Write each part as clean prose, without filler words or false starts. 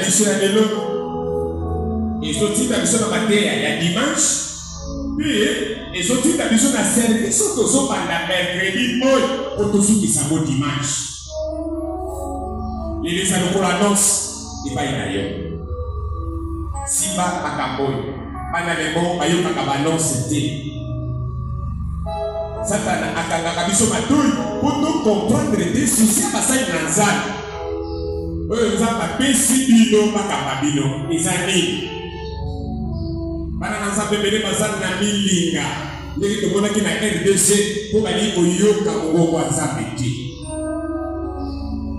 biso ya lelo ezotinda biso na mateya ya dimanche mpe ezotinda biso na service oyo tozobanda mercredi oyo mpo tosukisa yango dimanche. Lelo eza lokola annonce epai na yo. Simba makambo oyo. Bana lelo bayokaka ba annonce te. Satana akangaka biso matoi mpo to comprendre te souci ya basali na Nzambe. Oyo Nzambe apesi bino bakamba bino eza nini? Bana na Nzambe ebele baza na milinga ndenge tomonaki na RDC mpo balingi koyoka mongongo ya Nzambe te.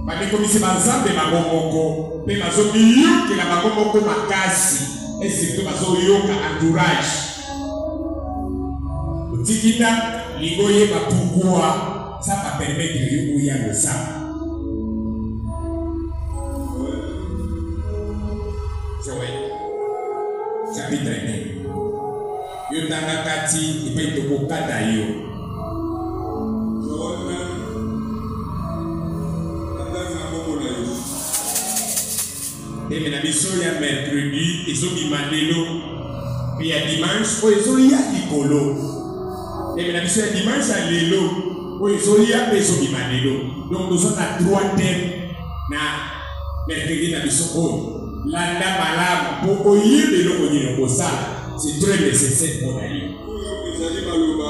Bamikomisi banzambe bango moko mpe bazomiyokela bango moko makasi et surtout bazoyoka entourage. Otiki ndako, lingi oyeba pourquoi Nzambe a permettre yo oya losambo. Joël chapitre 1 yo tanga kati epai tokokata yo. Joël 1 na kombo na yo. Teme na biso ya mercredi ezobima lelo mpe ya dimanche oyo ezoya likolo. Teme na biso ya dimanche ya lelo oyo ezoya mpe ezobima lelo. Donc toza na trois thèmes na mercredi na biso oyo. Landa malamu mpo oyeba eloko nini okosala. C'est très nécessaire mpo na yo. Oyo ezali maloba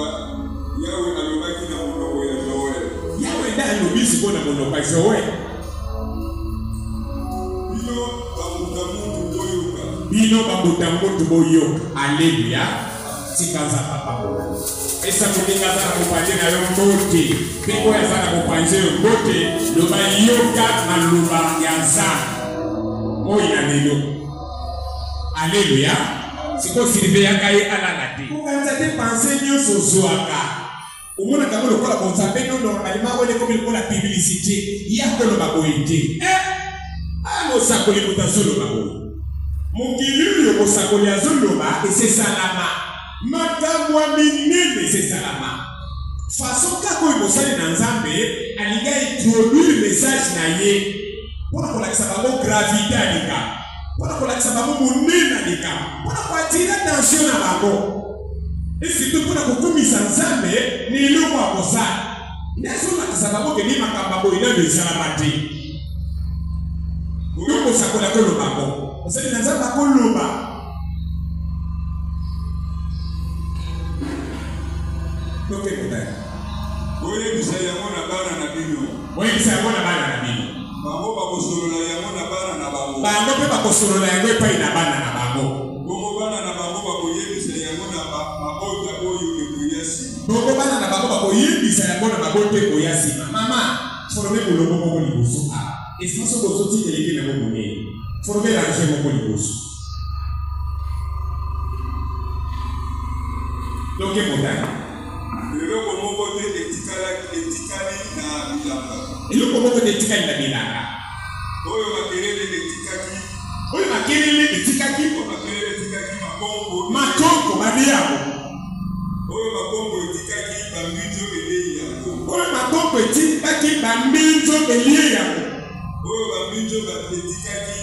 Yawe alobaki na monoko ya Joel. Yawe nde alobi sikoyo na monoko ya Joel. Bino bambuta muntu boyoka. Bino bambuta muntu boyoka. Aleluya. Tika Nzambe apambola yo. Pesa moninga aza na mopanzi na yo mbote, mpe oyo aza na mopanzi oyo mbote, loba yoka maloba ya Nzambe moi na lelo. Aleluya. Sikoyo surveillaka ye alala te. Kokanisa te pensee nyonso ozwaka Omonaka yango lokola bonzambe no normalement wana ekomi lokola publicité ye akoloba boye te eh! Ah, mosakoli moto azoloba boye mokili oyo mosakoli azoloba esesalama makambo ya minene esesalama façon kaka oyo mosali na nzambe alingi aintroduire message na ye mpo na kolakisa bango gravité ya likambo mpo na kolakisa bango monene ya likambo mpo na koatire attention na bango et surtout mpo na kokumisa Nzambe na eloko akosala. Nde azolakisa bango ke ni makambo ya boye nano esalama te. Yo kosakola koloba yango, mosali na Nzambe akoloba. Toke kotala. Boyebisa yango na bana na bino. Boyebisa yango na bana na bino. Bango bakosolola yango na bana na bango. Bango mpe bakosolola yango epai na bana na bango. Bongo bana na bango bakoyebisa yango na mabota oyo ekoya nsima. Bongo bana na bango bakoyebisa yango na mabota ekoya nsima. Mama, forme molongo moko liboso awa. Espace oyo bozotika eleki nango monene. Forme range moko liboso. Toke motani. Eloko moko te etikali na bilanga. Eloko moko te etikali na bilanga. Oyo makelele etikaki. Oyo makelele etikaki. Oyo makelele etikaki makongo. Makongo babi yango. Oyo makongo etikaki bambinzo elei yango. Oyo makongo etikaki bambinzo elie yango. Oyo bambinzo etikaki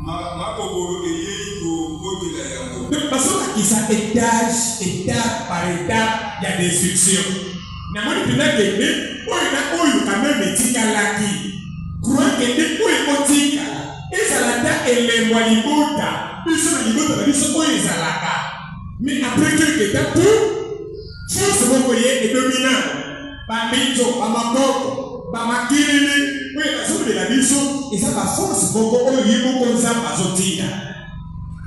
makokolo eyei kokotela yango. Donc bazolakisa etage étape par étape ya destruction. Namoni mpenza kende oyo na oyo quand même etikalaki. Crois que nde oyo ekotikala ezala ata elembo ya libota biso na libota na biso oyo ezalaka mais après quelque temps pour force moko ye edomina bambinzo bamakoko bamakilili oyo bazolobela biso eza baforce moko oyo ye moko nzambe azotinda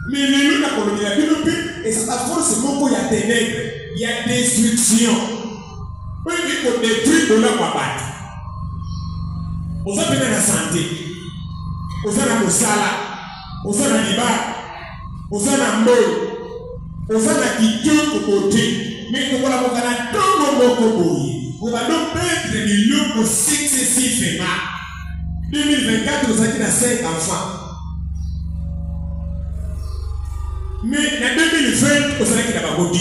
mais lelo nakolobela bino mpe eza baforce moko ya tenebre ya destruction oyo ekoki kodetruire bolamu ya bato oza mpena na sante oza na mosala oza na libala oza na mbongo oza na kitoko bote me okolamoka na ntongo moko boye obanda opetre biloko successivement 2024 ozalaki na 5 enfants mais na 2020 ozalaki na bango 10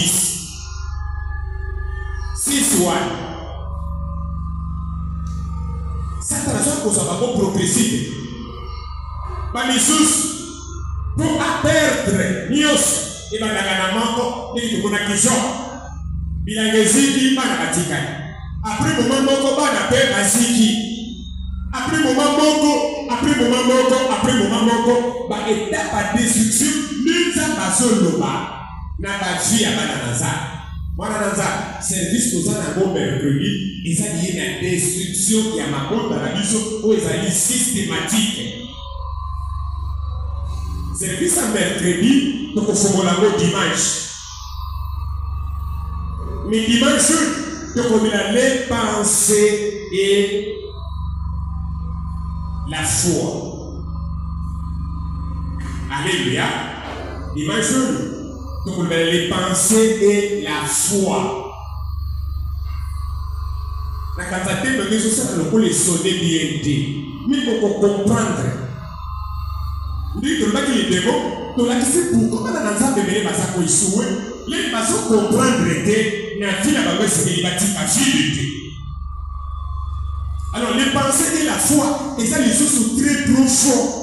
6 wana satana aza kozwa bango progressive. Ba misusu mpo a perdre nyonso ebandaka na moko, ndenge tomonaki Job, bilanga eziki, bana batikali. Après moment moko bana mpe baziki. Après moment moko, après moment moko, après moment moko, ba etape ya destruction nde Nzambe azoloba na ba vie ya bana na Nzambe. Mwana na Nzambe, service toza nango mercredi eza liye na destruction ya mabota na biso oyo ezali systematique. Service ya mercredi tokofongola yango dimanche. Mais dimanche oyo tokomela les pensées et la foi. Alléluia. Dimanche oyo tokolobela les pensées et la foi. Na kanza te ndenge ezosala lokola esone bien te, mi okocomprendre ndenge tolobaki lidemo, tolakisi pourquoi bana na Nzambe ebele baza koechoue leli bazo comprendre te na vie na bango esengeli batika vide te. Alors les pensées et la foi eza lisusu très profond.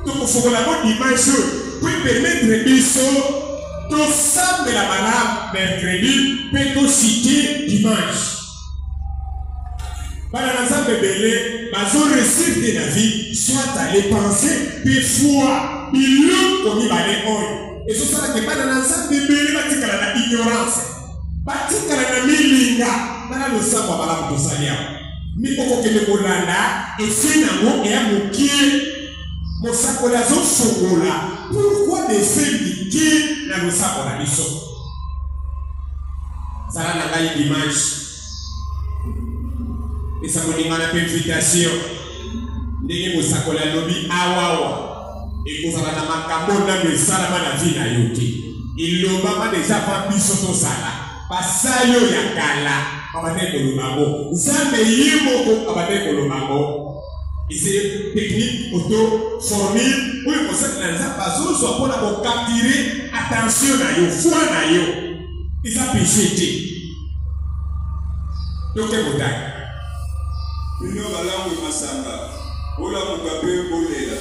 Tokofongola yango dimanche oyo mpo epermettre biso tosambela malamu mercredi mpe tosite dimanche. Bana na Nzambe ebele bazo réussir te na vie soit les pensées mpe foi, biloko mibale oyo ezosala ke bana na Nzambe ebele batikala na ignorance, batikala na milinga. Tala losambo ya malamu tosali awa, mi okokende kolanda efe nango eya mokie. Mosakoli azofongola pourquoi befe mike na losambo na biso. Zala na ngai dimanche, pesa moninga na mpe invitation. Ndenge mosakoli alobi awawa, ekozala na makambo nano esalama na vie na yo te, elobama deja avant biso tozala. Basali oyo ya kala babandaki koloba yango, Nzambe ye moko abandaki koloba yango. Ese technique auto formule oyo mosali na Nzambe azozwa mpo na kokaptire attention na yo, foi na yo. Eza péché te. Toke botali. Bino balangwe masanga, bolamuka mpe bolela!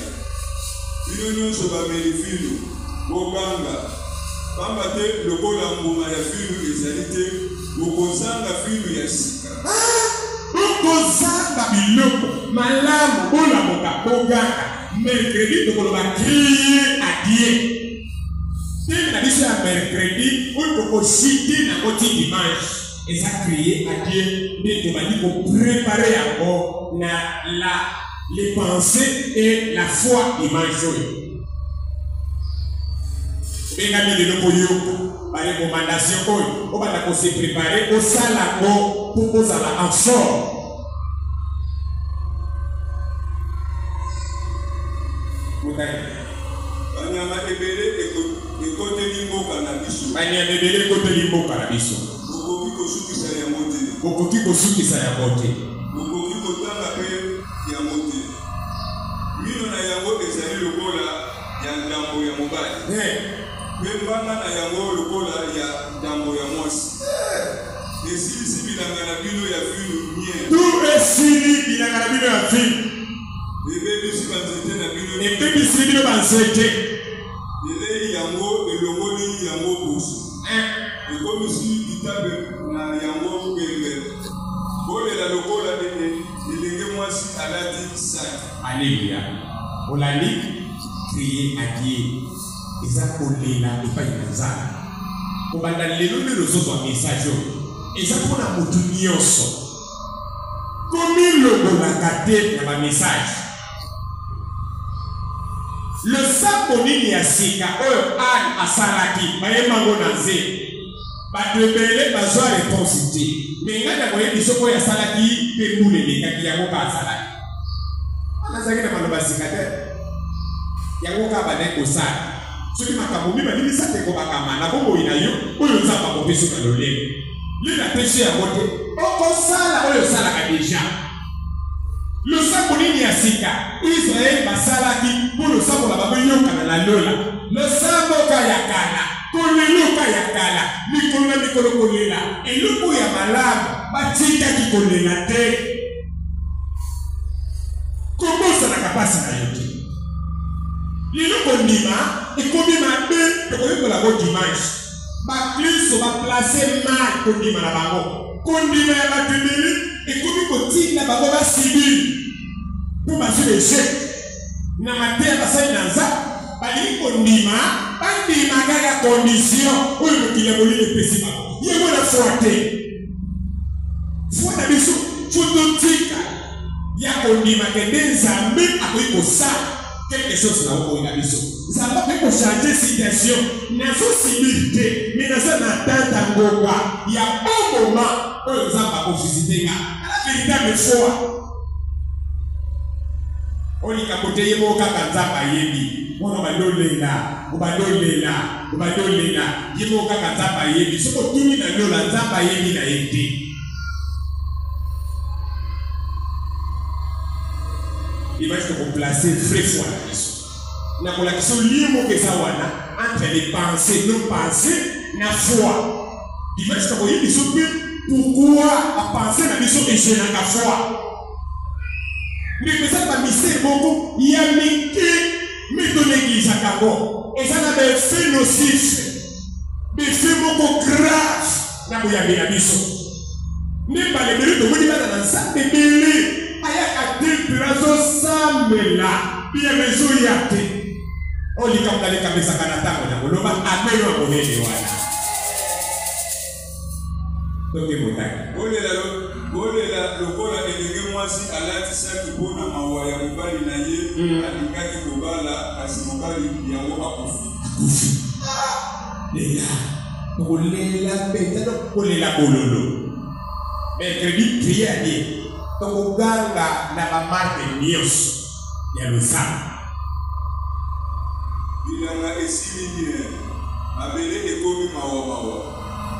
Bino nyonso bameli vino, boganga! Pamba te lokola mbuma ya vino ezali te, bokozanga vino ya sika. Bokozanga biloko malamu, bolamuka, boganga! Mercredi tokoloba crier à Dieu. Thème na biso ya mercredi oyo tokochite nango ti dimanche eza crier à Dieu, nde tobandi koprepare yango na la les pensées et la foi dimanche oyo. Obengami lelo koyoka ba recommandation oyo, obanda kose prepare, osala yango mpo ozala en forme. Motani. Banyama ebele ekoteli mboka na biso. Banyama ebele ekoteli mboka na biso. Bokoki kosukisa yango te. Bokoki kosukisa yango te. Bokoki kotanga mpe yango te. Mino na yango ezali lokola ya ndambo ya mobali. Mpe mbanga na yango lokola ya ndambo ya mwasi. Esilisi bilanga na bino ya vino nye. Tu esili bilanga na bino ya vino. Ebebisi banzete na bino. Ebebisi bino banzete. Elei yango, elongoli yango poso. Ekomisi bitabe na yango pembe. Bolela lokola elenge mwasi alati saki. Alléluia. Olandi crier à Dieu. Eza kolela epai na Nzambe. Kobanda lelo nde lozozwa message oyo eza mpo na motu nyonso. Komilongolaka te na ba message. Losambo nini ya sika oyo Anne asalaki? Bayemba yango na nzembo. Bato ebele bazwa reponse te. Me ngai nakoyebi soki oyo asalaki mpe mbula elekaki yango kaka asalaki. Wana azalaki na maloba sika te. Yango kaka bandaki kosala. Soki makambo mibale misato ekobakama na bomoi na yo, oyo Nzambe akopesa yo na lolemo, lelo apesi yo yango te, okosala oyo osalaka deja. Losambo nini ya sika Israele basalaki mpo losambo na bango eyokana na lola? Losambo ka ya kala, koleloka ya kala, mikolo na mikolo kolela eloko ya malamu, batikaki kolela te. mpasi na yo te. Lelo kondima ekomi mabe, tokoyekola yango dimanche. Baklisto baplace mal kondima na bango. Kondima ya bato ebele ekomi kotinda bango basibili mpo bazwi echec na mateya basali na Nzambe. Balingi kondima, bandima kaka condition oyo mokili ya molili epesi bango. Yango na foi te. Foi na biso fo totika ya kondima ke nde Nzambe akoki kosala quelque chose na bomoi na biso. Nzambe akoki kochange situation. Nazo subir te, mais naza na attente ya ngonga ya bon moment oyo Nzambe akovisite nga. Tala véritable foi. Oyo likambo te, ye moko kaka Nzambe ayebi. Wana obandi olela, obandi olela, obandi olela, ye moko kaka Nzambe ayebi. Soki otuni na lola, Nzambe ayebi na ye te. Image tokoplace vrai foi na biso na kolakisa lien moko eza wana entre les pensées, nos pensées na foi. Dimanche tokoyebi biso mpe pourquoi bapense na biso egenaka foi. Ndeko, eza na bamisere moko ya mike me tonegligeaka yango, eza na baeffet nocif, baeffet moko grave na boyambi na biso. Nde mbala ebele tomoni bana na Nzambe ebele ayaka temple, azosambela, biyano ezoya te. Oyo likambo na likambo ezalaka na ntango na koloba amen ya monene wana. Toke motangi. Bolela, bolela lokola elenge mwasi alati saki mpo na mawa ya mobali na ye alingaki kobala, kasi mobali yango akufi. Akufi. Lela. Tokolela mpenza, tokolela bololo. Mercredi, prière bien. Tokoganga na bamarke nyonso ya losambo. Bilanga esili nie, mabele ekomi mawa-mawa,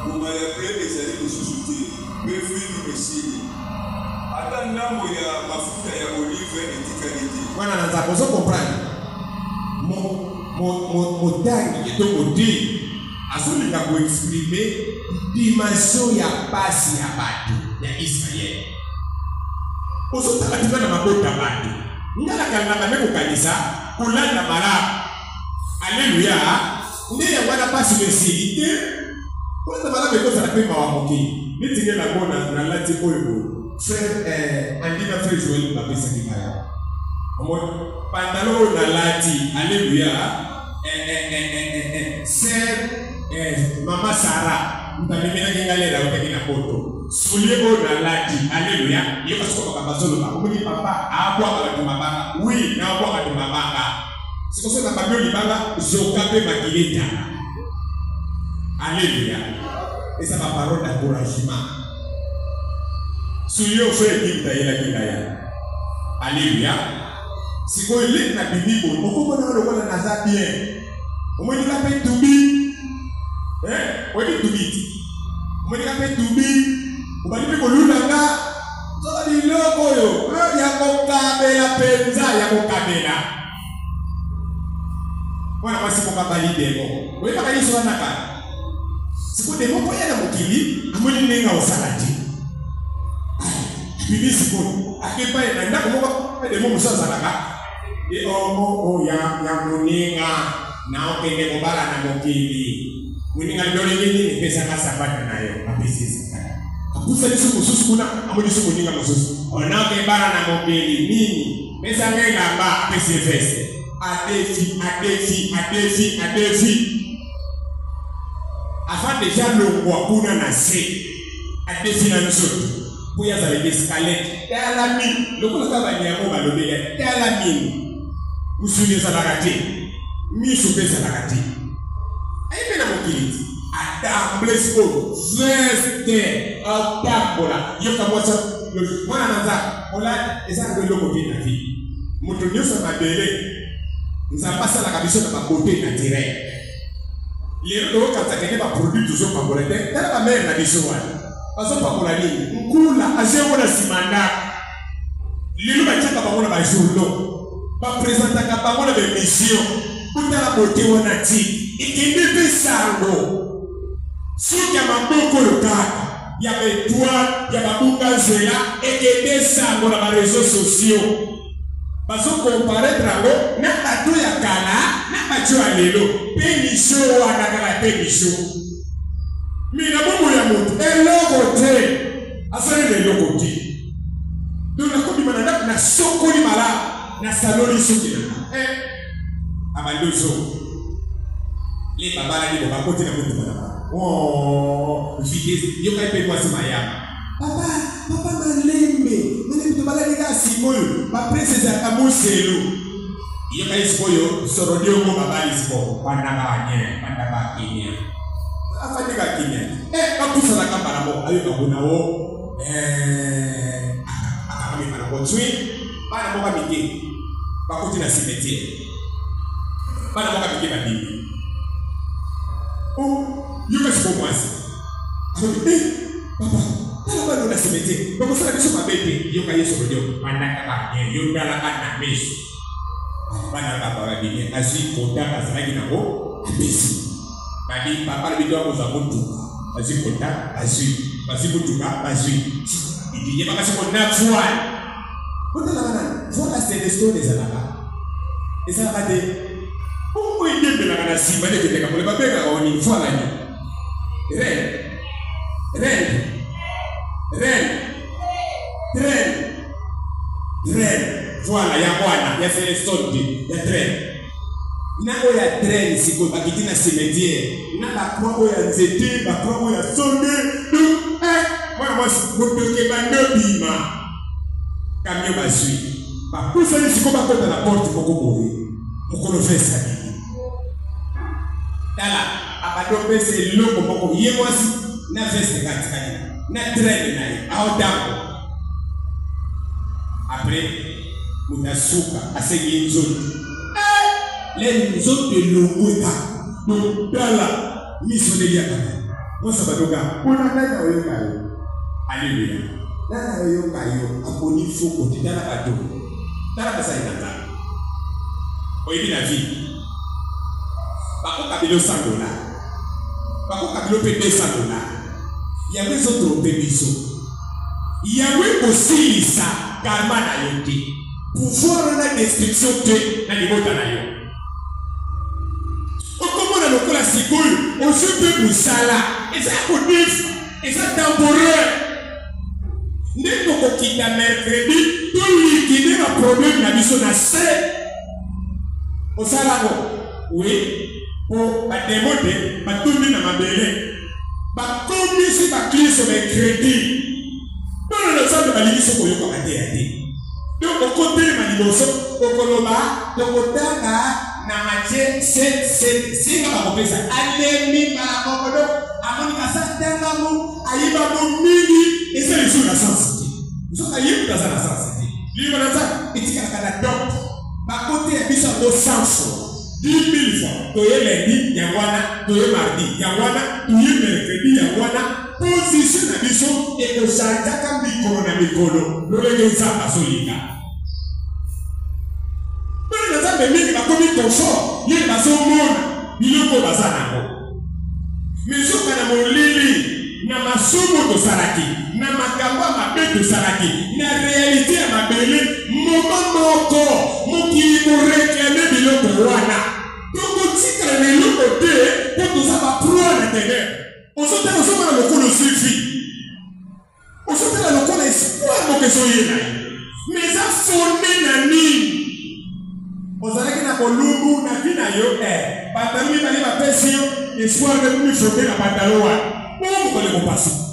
mbuma ya ble ezali lisusu te, mpe vino esili. Ata ndambo ya mafuta ya olive etikali te. Mwana na Nzambe, ozo comprendre? Motangi to moteyi azolinga koexprime dimension ya pasi ya bato ya Israel. Ozotala mpenza na mabota bato. Nga nakalingaka nde kokanisa kolanda malamu. Aleluya! Nde yango wana pasi no esili te. Kolanda malamu ekozala mpe mawa moke. Neti nde nango nalati oyo boye. Frère Andy na frère Joël bapesaki ngai yango. Omoni pantalon oyo nalati, aleluya, sœur mama Sarah moto amemelaki ngai lere autaki na poto. Soulier oyo nalati, aleluya, yoka sikoyo makambo azoloba. Omoni papa abwaka bato mabanga. Oui, naabwaka bato mabanga. Sikoyo soki nabambi yo libanga, zoka mpe makila etala. Aleluya. Eza ba parole d'encouragement. Soulier oyo frère Guy moto ayelaki ngai yango. Aleluya. Sikoyo leki na bimi boye, okomona nga lokola naza bien. Omoni nga mpe tubi. Eh, oyebi tubi ti. Omoni nga mpe tubi. Obandi mpe kolula nga. Soka biloko oyo ya kokabela mpenza, ya kokabela. Mwana mwasi moko abali demo. Oyebaka Yesu wana kala. Sikoyo demo mpo ya na mokili amoni ndenge osala te. Abimi sikoyo ake epai na ndako moko demo mosusu azalaka e o o o ya ya moninga na okende kobala na mokili. Moninga lolingi nini? Pesaka sapata na yo. Apesi ye sapata. Apusa liso mosusu kuna, amoni so moninga mosusu. Ona okebala na mokili nini? Pesa ngai elamba, apesi ye veste. Adefi, adefi, adefi, adefi. Avant deja longwa kuna na se, adefi na nzoto mpo ye azala escalette. Tala mino lokola kaka banyama oyo balobeli, tala mino. Mosuni ezalaka te, miso mpe ezalaka te. Aye mpe na mokili ti atamble sikoyo veste atambola. Yoka mwasi mwana na Nzambe olati eza na eloko te na vie. Moto nyonso ya mabele Nzambe asalaka biso na babote naturelle. Lelo tokokanisa kende baproduit tozopakola te. Tala bamere na biso wana bazopakola nini? Nkula azwi yango na nsima ndako. Lelo batiaka bango na bajournaux, bapresentaka bango na baemission. Botala bote wana ti ekende mpe sango soki ya maboko oyo kaka ya baetoile ya babunga nzela ekende sango na bareseau sociaux. Bazo comparaitre yango na bato ya kala na bato ya lelo pe misho wana kaka te misho. Mais na bomoi ya moto eloko te, asaleli eloko te. Donc nakobima na ndako nasokoli malamu, nasaloli suki na nga. Eh, abandi ozonga. Le babalani bo bakoti na motuka na bango. Oh, vitesse, yoka mpe mwasi mayama. Papa, papa malembe, malembe tobalani kaka sikoyo, ba presse ezalaka moselu. Yoka ye sikoyo, soro diongo babali sikoyo, bandaka banye, bandaka kimia. Afandi kaka kimia. Eh, bapusanaka mbala moko, ayoka bona o. Eh, akangami mbala moko tsui, bana moko mike bakoti na cimetière. Bana moko mike babimi. Oh, yoka sikoyo mwasi. Alobi, eh, papa, tala bana na cimetière, bakosala biso mabe te. Yoka Yesu alobi, bandaka ba yo talaka na miso. Bana kaka babimi, azwi kota azalaki nango, apesi. Babi, papa alobi to akozwa motuka. Azwi kota, azwi. Bazwi motuka, bazwi. Idi, yebaka sikoyo na voile. Botalaka nani? Voile ya Celestone ezalaka. Ezalaka te. Bongo edembelaka na nsima nde ekendeka mole babengaka oni voile nini? Ren. Ren. Ren. Tren. Tren. Voile yango wana ya Celestone te, ya tren. Na oyo ya tren sikoyo bakiti na cimetière na ba croix oyo ya nzete, ba croix oyo ya sonde. Donc, eh, mwana mwasi motoki ebandi obima. Camion bazwi. Bapusani sikoyo bakota na porte moko boye. Mokolo veste abimi. Tala, abandi opesa eloko moko ye mwasi na veste katikati na traine na ye aotango. Après, moto asuka asengi ye nzoto. Eh, le nzoto elongwe kaka. Donc tala miso nde eliaka ngai. Mwasi abadoka, mpona ngai na oyoka yo. Aleluya. Nani ayoka yo aponi foko te. Tala bato, tala basali na Nzambe. Oyebi na vie bakokabela yo 100 dollars, bakokabela yo mpe 200 dollars, yango ezotrompe biso, yango ekosilisa karma na yo te, pouvoir wana destruction te na libota na yo. Okomona lokola sikoyo ozwi mpe mosala eza ya kodefa, eza temporaire. Nde tokokita mercredi tolikide ba problème na biso na se osala ngo oui po ba demo te batundi na mabele bakomisi baklisto ba credit bana na Nzambe balingi so koyoka mateya te. Donc okotelema liboso okoloba tokotanga na Matthieu 7 7 singa bakopesa alembi mbala moko donc amoni kasa tangango ayibango mingi eza lisusu na sens te nzoka ye moto aza na sens te liloba na Nzambe etikalaka na top bakoteya biso yango 100 fois 10 000 fois toye lundi yango wana toye mardi yango wana toye mercredi yango wana position na biso ekochangeaka mikolo na mikolo lolenge Nzambe azolinga. Bana na Nzambe mingi bakomi confort ye bazomona biloko oyo baza nango, mais nzoka na molili na masumu tosalaki, na makambo ya mabe tosalaki, na realite ya mabele, moma moko mokili koreklame biloko wana, tokotikala na eloko te mpo toza ba proie na tenèbres. Ozotala ozomona lokola ozwi vie, ozotala lokola espoir moko ezoyela yo, mais eza fonde na nini? Ozalaki na bolumbu na vie na yo, eh, pantalo mibale bapesi yo, espoir nde ekomi fonde na pantalo wana, bongo mokolo ekopasuka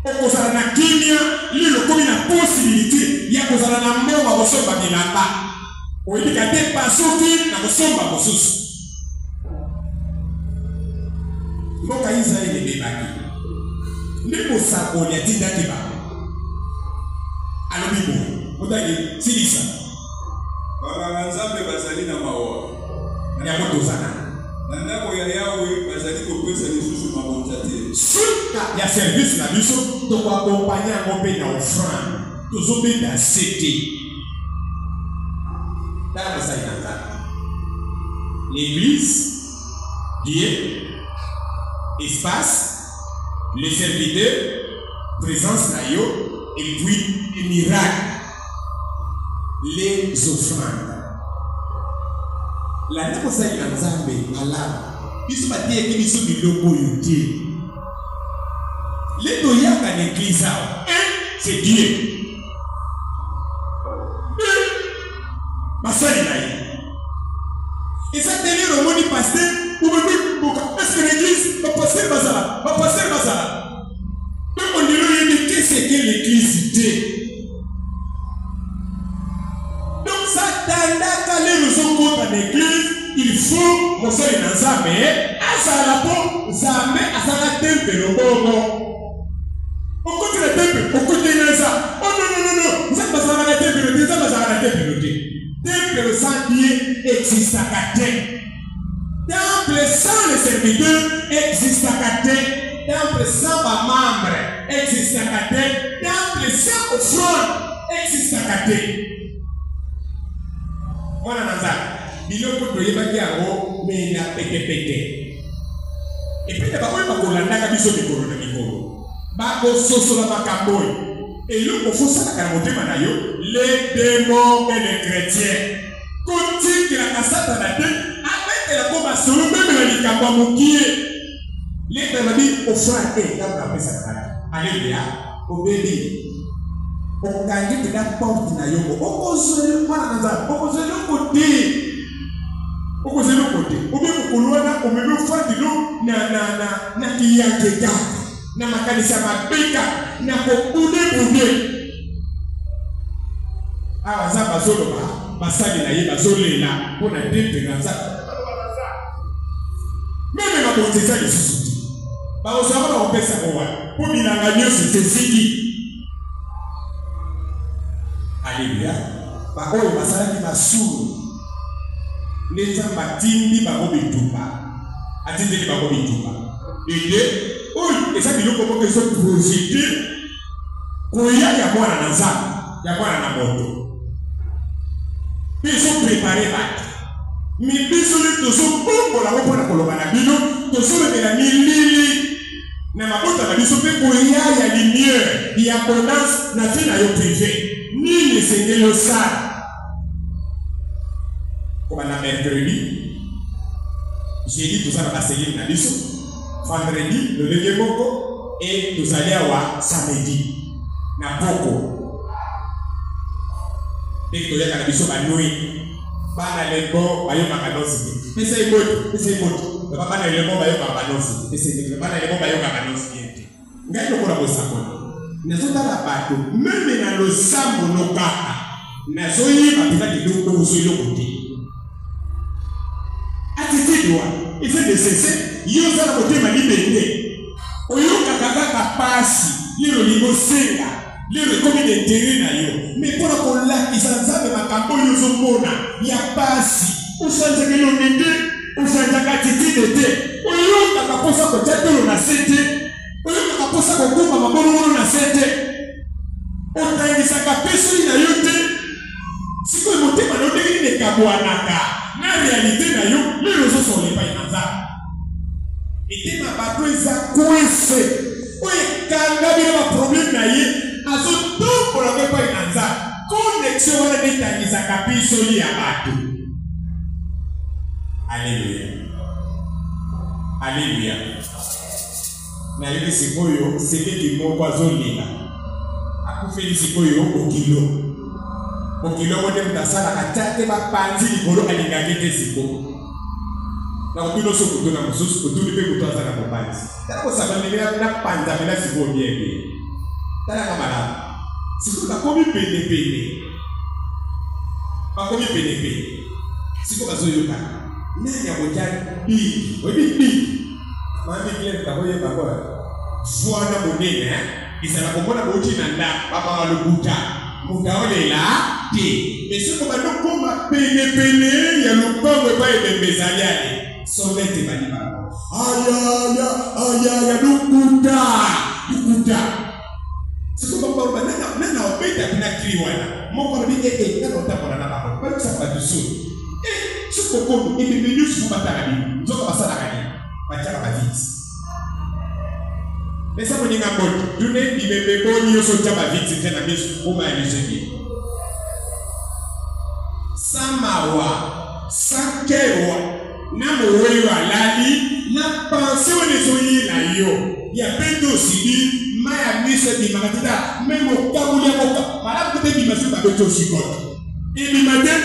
okozala na kimia. Lelo okomi na possibilité ya kozala na mbongo ya kosomba bilamba, oyebi ka te pasuki na kosomba mosusu. Mboka Israele ebebaki, nde mosakoli atindaki bango, alobi boye, otangi silisa. Banganga Nzambe bazali na mawa. Yango toza na na ndako ya Yawe bazali kopesa lisusu mabonza te. Suka ya service na biso tokoakompanye yango mpe na offrande, tozobeta sete. Tala basali na Nzambe, l'église, Dieu, espace, le serviteur, présence na yo et puis miracle. Les offrandes. Landa mosali na Nzambe malamu. Biso bateyaki biso biloko oyo te. Le toyaka na eglise awa, un, c'est Dieu. Deux, basali na ye. Eza te lelo omoni pasteur omemi mboka est-ce que l'église ba pasteur bazala ba pasteur bazala mpe ondelo oyebi qu'est-ce que l'église te. Donc satandaka lelo ozokota na eglise il faut mosali na Nzambe azala mpo Nzambe azala tempelo bongo. Okoti na tempelo okoti na eza oh non non non non Nzambe azalaka na tempelo te Nzambe azalaka na tempelo te. Tempelo sans Dieu existaka te. Temple sans le serviteur existaka te. Temple sans ba membre existaka te. Temple sans offrande existaka te. Mwana na Nzambe, biloko toyebaki yango me na petepete. Epai na baoyo bakolandaka biso mikolo na mikolo, bakososola makambo oyo. Eloko fosalaka na motema na yo, les demons et les chrétiens. Kotikelaka Satana te abetela ko masolo meme na likambo ya mokie. Leta alobi ofrande te ntango napesaka bato. Aleluya, obebi. Okangi mpenza porte na yo okozwa eloko mwana na Nzambe, okozwa eloko te. Okozwa eloko te. Obe mokolo wana omemi ofrande no na na na na kiyanke kaka na makanisi ya mabe kaka na kobudebude. Awa Nzambe azoloba, basali na ye bazolela mpo na tempelo ya Nzambe. Meme mabonza eza lisusu te, bakozwa yango bakopesa yango wapi? Mpo bilanga nyonso eziki. Aleluya! Baoyo basalaki masumu nde Nzambe atindi bango bitumba, atindeli bango bitumba. Ete oyo eza biloko moko ezoprojete koya ya mwana na Nzambe, ya mwana na moto, mpe ezoprepare bato. Me biso nde tozobongola yango mpo na koloba na bino, tozolobela milili na mabota na biso mpe koya ya lumière ya abondance na vie na yo prive. Nini esengeli osala kobanda mercredi, jeudi toza na baselile na biso, vendredi lolenge moko, e tozali awa samedi na poko ndenge toyaka na biso banui bana lembo bayokaka nosi te. Pesa ye mbote, pesa ye mbote. Loba bana lembo bayokaka banosi te. Pesa ye mbote, bana lembo bayokaka nosi bien te. Ngai lokola mosakoli nazotala bato meme na losambo no kaka nazoyeba mpenza ke ozwa eloko te. Attitude wana eza necessaire. Yo oza na motema libende, oyokaka kaka pasi lelo olingi osenga lelo ekomi na interet na yo, me mpo na kolakisa Nzambe makambo oyo ozomona ya pasi, ochangeaka elongi te, ochangeaka attitude te, oyokaka mposa kotya tolo na se te, oyokaka mposa kogumba mabolongono na se te, otangisaka mpe soi na yo te. Sikoyo motema na yo ndenge nini ekabwanaka na realite na yo lelo ozosola epai na Nzambe? Mitema bato eza coince oyo ekangami na baproblème na ye, azotombola ngo epai na Nzambe. Connexion wana nde etangisaka pisoli ya bato. Aleluya, aleluya. Nayoki sikoyo semeki moko azolela, akufeli sikoyo bokilo. Bokilo yango nde moto asalaka tia te bapanzi likolo, alingaki te sikoyo. Nakotuna oso kotuna mosusu, otuni mpe moto aza na mopanzi. Tala kosaka ndenge napanza mpena sikoyo bien bien. Talaka malamu. Sikoyo bakomi penepene. Bakomi penepene. Sikoyo bazoyokana. Nani akotya biki? Oyebi biki? Mami Claire takoyeba ko vwana monene ezala komona bouti na ndako babaka lokuta moto aolela te me soki obandi okoma penepene ya lopango epai ebembe ezali ale sonete ebandi bango ayaya ayaya lokuta lokuta. Sikoyo bango baloba nani aobeta mpe na kri wana moko alobi ee nani otambola na bango bayokisaka bato soni e soki bokomi ebembe nyonso fo batala bino nzoka basalaka nini batiaka baviti pesa moninga mbote tune bibembe boni nyonso otya baviti te na miso oma ya miso ebie. Sans mawa, sans kewa, na mowei oyo alali, na pensee wana ezoyela yo ya pete osibi mai ya miso ebimaka te ta me mokamoli ya moka malamu kuta ebima soki babeti osikote ebima te.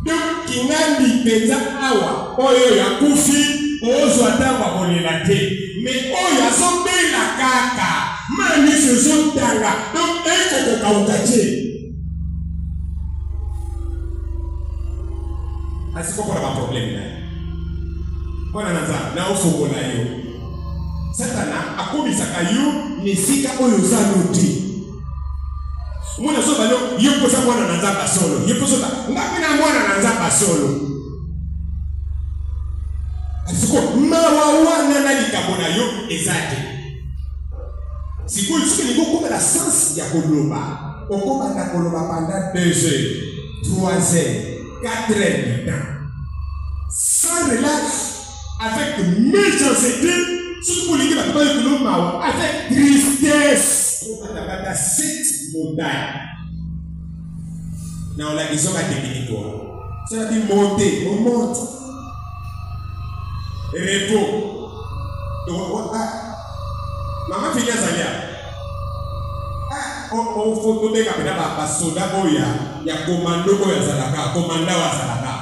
Donc kingandi mpenza awa oyo oyo akufi ozwa ntango akolela te, me oyo azobela kaka mai ya miso ezotanga, donc ekokokauka te. Asikokola baproblème na ye. Mwana na Nzambe, na ofongola yo. Satana akomisaka yo na esika oyo oza no te. Omoni azoba yo, yo mpo oza mwana na Nzambe solo. Yo mpo ozoba, nga mpe na mwana na Nzambe solo. Siko mawa wana na likambo na yo eza te. Sikoyo soki olingi okoma na sens ya koloba, okobanda koloba pendant 2 heures, 3 heures, 4 heures du temps. Sans relâche, avec méchanceté, soki bolingi bato bayokelo mawa, avec tristesse, omatabata 7 montagne. Na olakisa ba technique wana. Ça dit monter, on monte. Repos. Donc, ah, mama Fini azali awa. Tobenga mpena basoda oyo ya komando oyo azalaka, komanda oyo azalaka.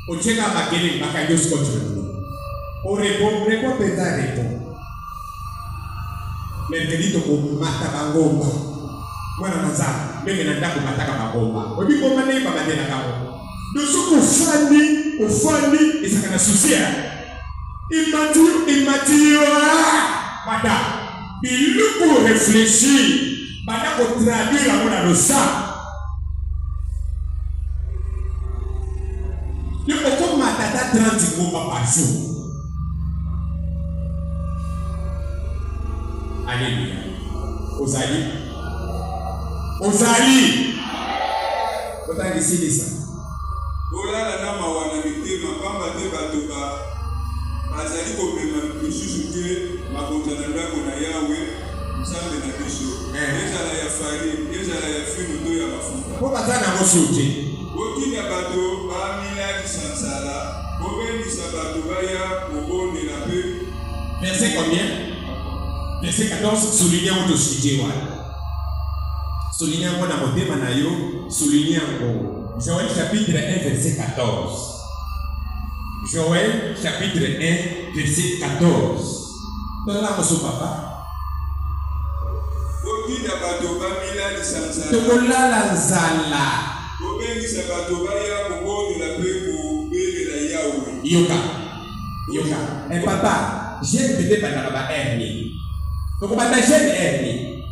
Otieka makelele, bakangi yo scotch na monoko. Orepo, repo mpenza repo. Mercredi tokomata bangomba. Mwana na Nzambe, meme na ndako mataka bangomba. Oyebi ngomba ndenge bamatelaka yango. Donc soki ofandi, ofandi, ezalaka na souci ya emati yo, emati yo, banda biloko réfléchir, banda kotraduire yango na losambo. Yo okomata ata 30 ngomba par jour. Alléluia. Ozali? Ozali? Otangisilisa. Bolala na mawa na mitema, pamba te bato ba bazali komema lisusu te mabonza na ndako na Yawe, Nzambe na biso, ezala ya farine, ezala ya vino to ya mafuta. Mpo baza nango su te. Botinda bato bamilalisa nzala, bobengisa bato baya kobondela mpe. Verset combien? Verset 14, souligne yango tosujet wana. Souligne yango na motema na yo, souligne yango. Joël chapitre 1 verset 14. Joël chapitre 1 verset 14. Tala yango so papa. Botinda bato bamilalisa nzala. Tokolala nzala. Bobengisa bato baya kobondela mpe kobelela Yawe. Yoka. Yoka. Eh papa, jeune bébé bandaka ba heure nini? Tokobanda jeune heure nini?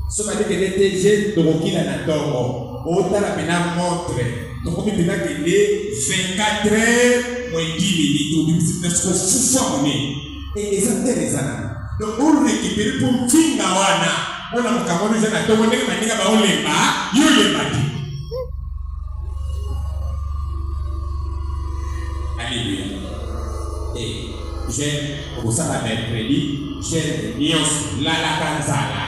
Soki bandekende te jeune tokokila na ntongo. Otala pena montre. Tokomi pena kende 24 heures moins 10 minutes. Obimisi pena siko fufu monene. Eza terre eza nani? Donc o récupérer mpo mfinga wana mpona makambo wana eza na ntongo ndenge baninga baolemba yo olemba te. Alléluia. Eh, jeune okosala mercredi, jeune nyonso lalaka nzala.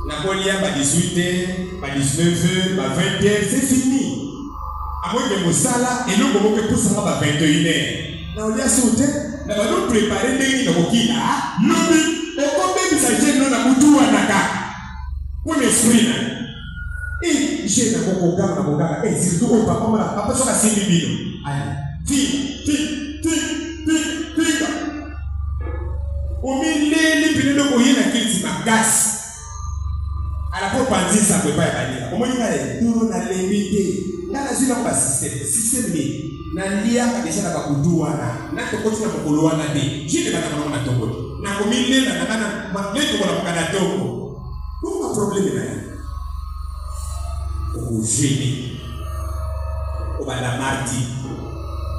Nakolia ba 18 heures, ba 19 heures, ba 20 heures, c'est fini. Amoke mosala eloko moko epusaka ba 21 heures. Na olia su te, na bando prepare ndenge nini nakokila lobi. Okobebisa jeune no na butu wana kaka mpona esprit na ye. Eh, jeune akokoganga na koganga, eh, surtout oyo papa mona papa soki asimbi bino aya finga finga finga finga finga, omileli mpene nde okoye na kiti makasi ala mpo panzi nsango epai ya baninga. Omoni ngai toro nalembi te, ngai nazwi nango basysteme systeme nini naliaka deja na bakutu wana na tokoti na mokolo wana te jene bataka nango na tongo te nakomilela na ngai na tokolamuka na tongo bongo baprobleme na ye okogene obanda mardi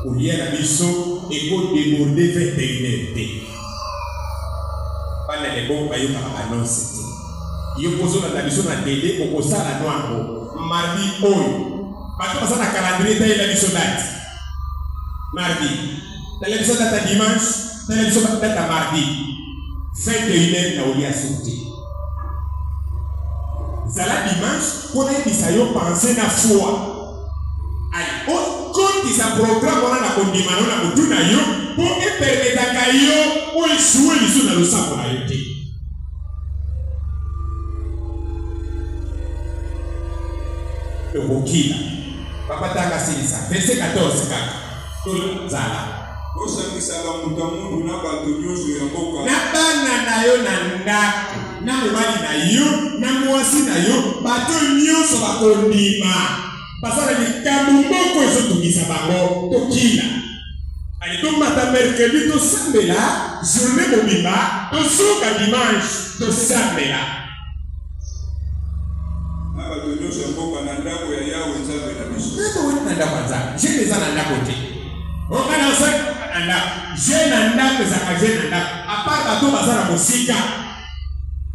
kolia na biso ekodeborde 21 heures te. Bana lebo bayokaka banonse te. Yo kozolanda biso na tele okosala nwango mardi oyo. Bato baza na calendrier, talela biso date mardi, talela biso date dimanche, talela biso date mardi 21 heures na olia su te. Zala dimanche mpo nayebisa yo pensee na foi. Allez, okotisa programme wana na kondima na yo na motu na yo mpo epermetaka yo oechoue lisusu na losambo na yo te. Tokokila. Papa tanga silisa. Verset 14 kaka. Tozala. Bosangisa bambuta muntu na bato nyonso ya mboka. Na bana na yo na ndako, na mobali na yo, na mwasi na yo, bato nyonso bakondima. Baza na likambo moko ezotungisa bango, tokila. Ale tomata mercredi tosambela journée mobimba, tosuka dimanche tosambela. Na bato nyonso ya mboka na ndako ya Yawe Nzambe na biso. Nzambe wana na ndako ya Nzambe. Jeune eza na ndako te. Oka na osali na ndako. Jeune na ndako ezalaka jeune na ndako. A part bato baza na mosika.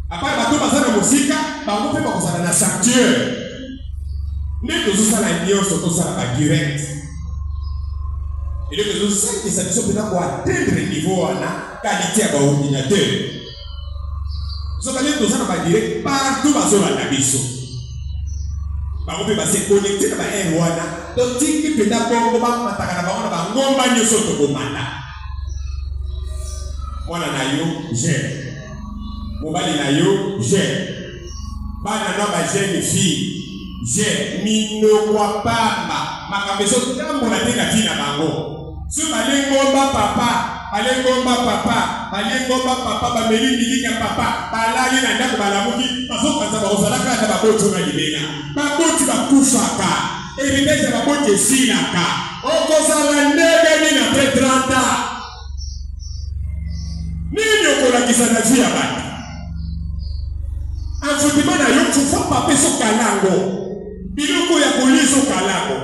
A part bato baza na mosika, bango mpe bakozala na sanctuaire. Nde tozosala nyonso tosala ba direct. Eloko ezosangisa biso mpenza koatteindre niveau wana qualité ya baordinateur. Nzokande toza na ba direct partout bazolanda biso. Bango mpe base connecte na ba heure wana, totiki mpenza bongo bamataka na bango na bangomba nyonso tokomata. Mwana na yo jeune, mobali na yo jeune, bana na ba jeune fille jeune, minoko ya pamba, makambo ezotambola te na vie na bango. Soki balie ngomba papa, balie ngomba papa, balie ngomba papa, bameli miliki ya papa, balali na ndako balamuki, bazokanisa bakozala kaka na baboti wana libela. Baboti bakufaka, heritage ya baboti esilaka. Okozala ndenge nini après 30 ans? Nini okolakisa na vie ya bato? Envoûtement na yo fufu papa ezokala yango, biloko ya kolia ezokala yango.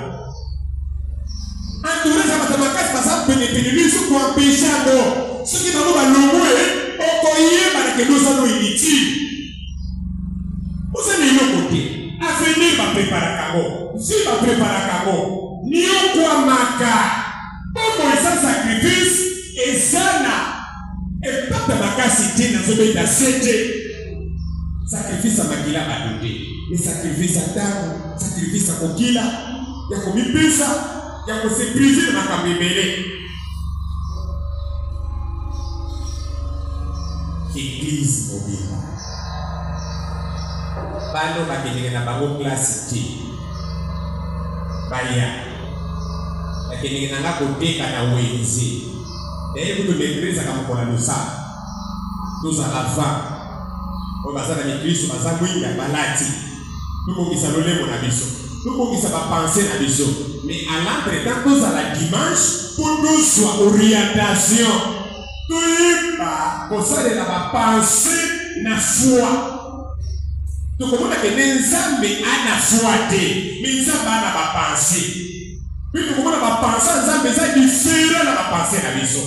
Entourage ya bato makasi baza penepene no ezo koempeshe yango. Soki bango balongwe, okoyeba na kende oza no inutile. Oza na eloko te. Avenir bapreparaka yango, vie bapreparaka yango. Niokwamaka. Bomoi eza sacrifice, eza na impact makasi te. Nazobeta sete sacrifice ya makila bato te, mais sacrifice ya ntango, sacrifice ya kokila, ya komipesa, ya kose prive na makambo ebele. Eglise mobimba bano bakendeke na bango klase te, baya bakendeke na nga koteka na wenze. Daye kutu maîtrise ezalaka mokolo ya losambo, tozala va oyo baza na mikristo baza mwinda balati, tobongisa lolemo na biso, tobongisa bapense na biso, mais à l'entretemps tozala dimanche mpo tozwa orientation, toyeba kosalela bapense na foi. Tokomona ke nde Nzambe ana foi te, mais Nzambe ana bapense. Mpe tokomona bapense ya Nzambe eza diferent na bapense na biso.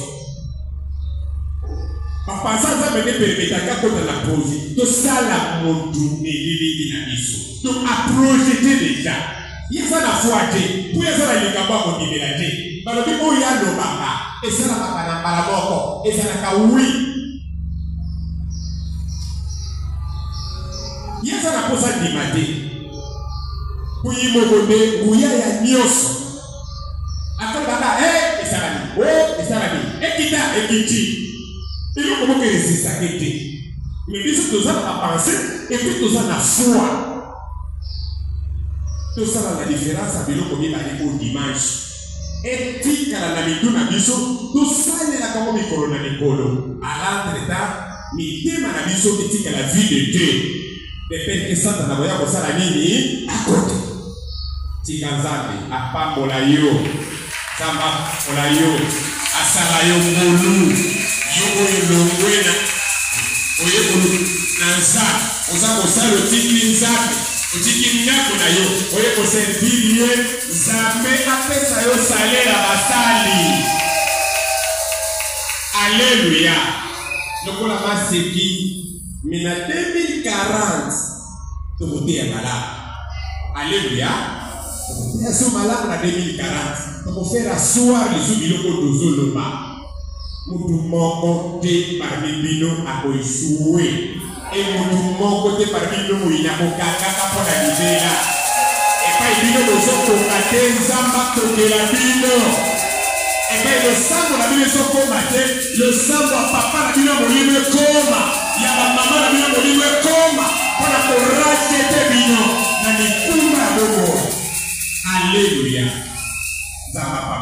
Bapense ya Nzambe nde permetaka akota na projet, tosala motu elilingi na biso, donc aprojete deja. Ye aza na foi te, mpo ye aza na likambo ya kondimela te. Balobi oyo alobaka esalamaka na mbala moko, ezalaka wi. Ye aza na mposa ndima te, mpo ye moko nde nguya ya nyonso. Akolobaka e esalami, o esalami, ekita ekiti, eloko moko eresistake te. Me biso toza na bapense epuis toza na foi. Tosala na diference ya biloko mibale oyo dimanche etikala na mitu na biso, tosalelaka yango mikolo na mikolo. À l'entretemps, mitema na biso etikala vide te, de peur que Satana akoya kosala nini? Akota. Tika Nzambe apambola yo, Nzambe apambola yo, asala yo ngolu, yo oyo elongwe na oye koluka na Nzambe, oza kosala otiki Nzambe, otiki ndako na yo, oye koservir ye, Nzambe apesa yo salaire ya basali. Alleluia. Lokola maseki, mais na 2040 tokoteya malamu. Alleluia. Tokoteya so malamu na 2040, tokofaire asseoir lisusu biloko tozoloba. Mutu moko te parmi bino akoechoue. E motu moko te parmi bino moyini akokangaka mpo na libela. Epai bino bozokoka te, Nzambe akokela bino. Epai losambo na bino ezokoma te, losambo ya papa na bino ya molimo ekoma, ya bamama na bino ya molimo ekoma, mpo na korakete bino na mikumba ya bomoi. Aleluya! Nzambe apambola.